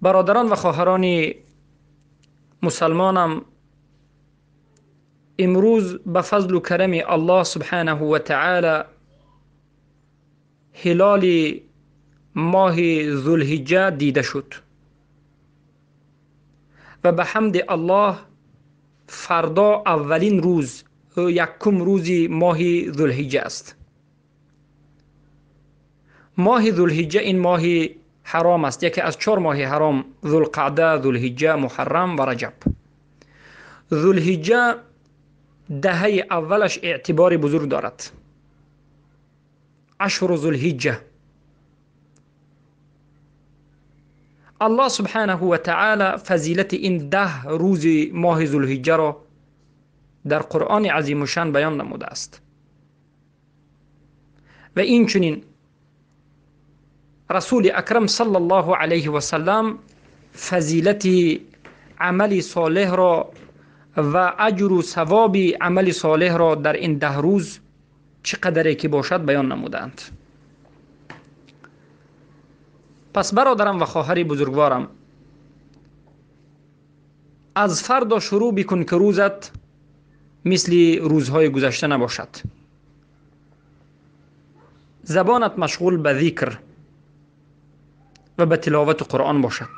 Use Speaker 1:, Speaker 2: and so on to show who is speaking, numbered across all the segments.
Speaker 1: Бародарон ва хоҳарони мусалмонам, имрӯз ба фазлу карами Аллоҳ субҳанаҳу ва таъала ҳилоли моҳи Зулҳиҷҷа дида шуд ва ба ҳамди Аллоҳ фардо аввалин рӯз, якум рӯзи моҳи Зулҳиҷҷа аст. Моҳи Зулҳиҷҷа ин моҳи ҳаром аст, яке аз 4 моҳи ҳаром: Зулқаъда, Зулҳиҷҷа, Муҳаррам ва Раҷаб. Зулҳиҷҷа даҳаи аввалаш эътибори бузург дорад. Ашру Зулҳиҷҷа. Аллоҳ субҳанаҳу ва таъала фазилати ин 10 рӯзи моҳи Зулҳиҷҷаро дар Қуръони азимушшан баён намудааст. Ва инчунин Расули Акрам саллаллоҳу алайҳи васаллам фазилати амали солеҳро ва аҷру савоби амали солеҳро дар ин 10 рӯз чӣ қадаре ки бошад баён намудаанд. Пас бародарам ва хоҳари бузургворам, аз фардо шурӯъ бикун ки рӯзат мисли рӯзҳои гузашта набошад. Забонат машғул ба зикр ва ба тиловати Қуръон бошад.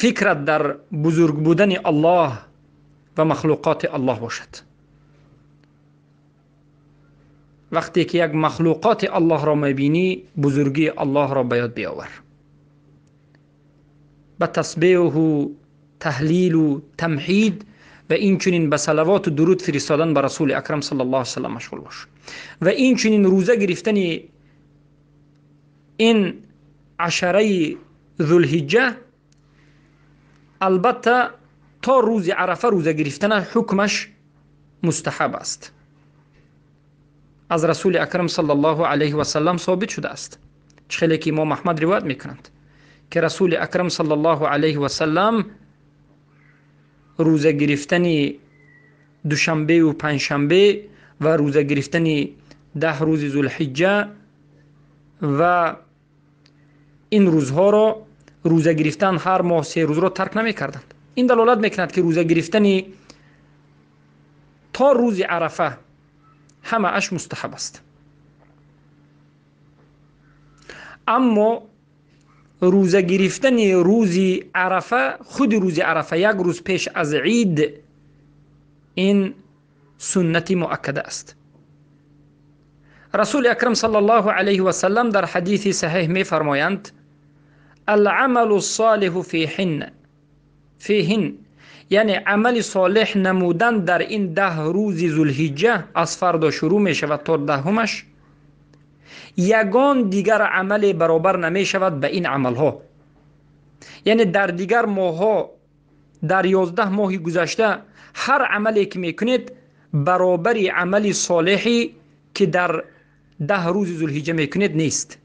Speaker 1: Фикрат дар бузург будани Аллоҳ ва махлуқоти Аллоҳ бошад. Вақте ки як махлуқоти Аллоҳро мебинӣ, бузургии Аллоҳро ба ёд биёвар. Ба тасбеҳу таҳлилу тамҳид ва инчунин ба салавоту дуруд фиристодан ба Расули Акрам саллаллоҳу алайҳи васаллам машғул бош. Ва инчунин рӯза гирифтани ин ашараи Зулҳиҷҷа, албатта то рӯзи Арафа рӯза гирифтана ҳукмаш мустаҳаб аст. Аз Расули Акрам саллаллоҳу алайҳи васаллам собит шудааст, чӣ хеле ки Имом Аҳмад ривоят мекунанд, ки Расули Акрам саллаллоҳу алайҳи васаллам рӯза гирифтани душанбеу панҷшанбе ва рӯза гирифтани 10 рӯзи Зулҳиҷҷа ва ин рӯзҳоро рӯза гирифтан ҳар моҳ 3 рӯзро тарк намекарданд. Ин далолат мекунад, ки рӯза гирифтани то рӯзи Арафа ҳамааш мустаҳаб аст. Аммо рӯза гирифтани рӯзи Арафа, худи рӯзи Арафа як рӯз пеш аз ид, ин суннати муаккада аст. Расули Акрам саллаллоҳу алайҳи васаллам дар ҳадиси саҳеҳ мефармоянд: алъамалу ссолиҳу фиҳин, яъне амали солеҳ намудан дар ин 10 рӯзи Зулҳиҷҷа аз фардо шурӯъ мешавад то 10-умаш, ягон дигар амале баробар намешавад ба ин амалҳо. Яъне дар дигар моҳҳо, дар 11 моҳи гузашта ҳар амале ки мекунед баробари амали солеҳе ки дар 10 рӯзи Зулҳиҷҷа мекунед нест.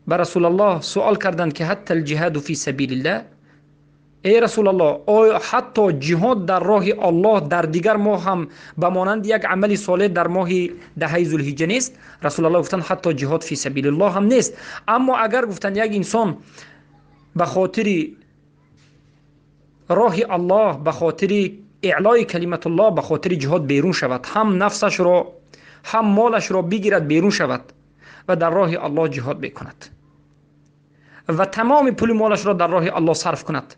Speaker 1: Ба Расулаллоҳ суол карданд ки ҳатта алҷиҳаду фи сабилиллаҳ, эй Расулаллоҳ, оё ҳатто ҷиҳод дар роҳи Аллоҳ дар дигар моҳ ҳам ба монанди як амали солеҳ дар моҳи даҳаи Зулҳиҷҷа нест? Расулаллоҳ гуфтанд ҳатто ҷиҳод фи сабилиллоҳ ҳам нест. Аммо агар гуфтанд як инсон ба хотири роҳи Аллоҳ, ба хотири иълои калиматуллоҳ, ба хотири ҷиҳод берун шавад, ҳам нафсашро ҳам молашро бигирад берун шавад ва дар роҳи Аллоҳ ҷиҳод бикунад ва тамоми пули молашро дар роҳи Аллоҳ сарф кунад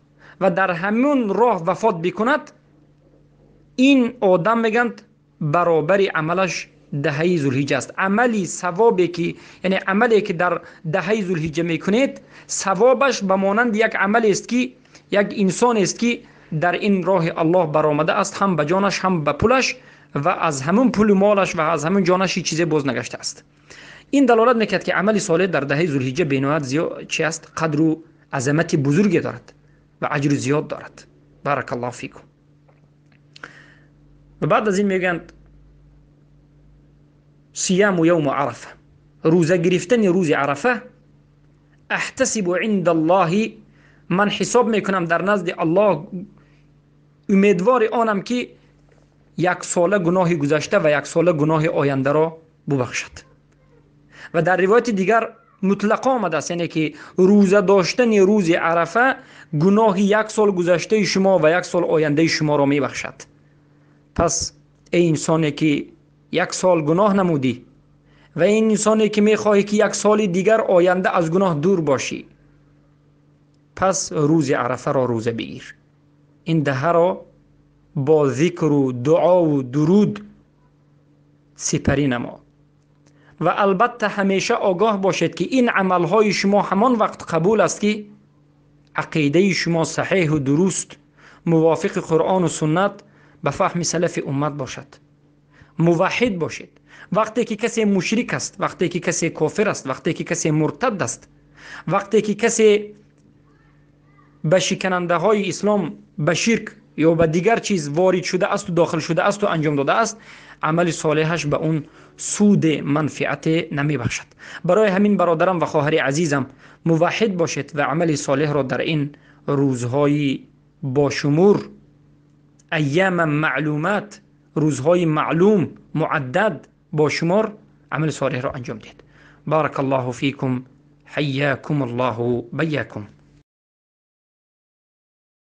Speaker 1: ва дар ҳамон роҳ вафот бикунад, ин одам мегӯянд баробари амалаш даҳаи Зулҳиҷҷа аст. Амали савобе ки, яъне амале ки дар даҳаи Зулҳиҷҷа мекунед, савобаш ба монанди як амалест ки як инсонест ки дар ин роҳи Аллоҳ баромада аст, ҳам ба ҷонаш ҳам ба пулаш, ва аз ҳамон пулу молаш ва аз ҳамон ҷонаш ҳеҷ чизе боз нагаштааст. Ин далолат мекунад ки амали солеҳ дар даҳаи Зулҳиҷҷа бениҳоят зиёд чи аст, қадру азамати бузурге дорад ва аҷру зиёд дорад. Баракаллоҳу фикум. Ва баъд аз ин мегӯянд сияму явму арафа, рӯза гирифтани рӯзи Арафа. Аҳтасибу инда Аллоҳи, ман ҳисоб мекунам дар назди Аллоҳ, умедвори онам ки як сола гуноҳи гузашта ва як сола гуноҳи ояндаро бубахшад. Ва дар ривояти дигар Мутлақо омадааст, яъне ки рӯза доштани рӯзи Арафа гуноҳи як сол гузаштаи шумо ва як сол ояндаи шуморо мебахшад. Пас эй инсоне ки як сол гуноҳ намудӣ ва ин инсоне ки мехоҳӣ ки як соли дигар оянда аз гуноҳ дур бошӣ, пас рӯзи Арафаро рӯза бигир. Ин даҳаро бо зикру дуову дуруд сипарӣ намо ва албатта ҳамеша огоҳ бошед, ки ин амалҳои шумо ҳамон вақт қабул аст, ки ақидаи шумо саҳеҳу дуруст, мувофиқи Қуръону суннат, ба фаҳми салафи уммат бошад, муваҳҳид бошед. Вақте ки касе мушрик аст, вақте ки касе кофир аст, вақте ки касе муртад аст, вақте ки касе ба шиканандаҳои ислом, ба ширк ё ба дигар чиз ворид шуда асту дохил шуда асту анҷом додааст, амали солеҳаш ба он суде манфиате намебахшад. Барои ҳамин, бародарам ва хоҳари азизам, муваҳҳид бошед ва амали солеҳро дар ин рӯзҳои бошумур, айёма маълумат, рӯзҳои маълум, муаддад, бошумор, амали солеҳро анҷом диҳед. Барака Аллоҳу фикум, ҳайякум Аллоҳу байякум.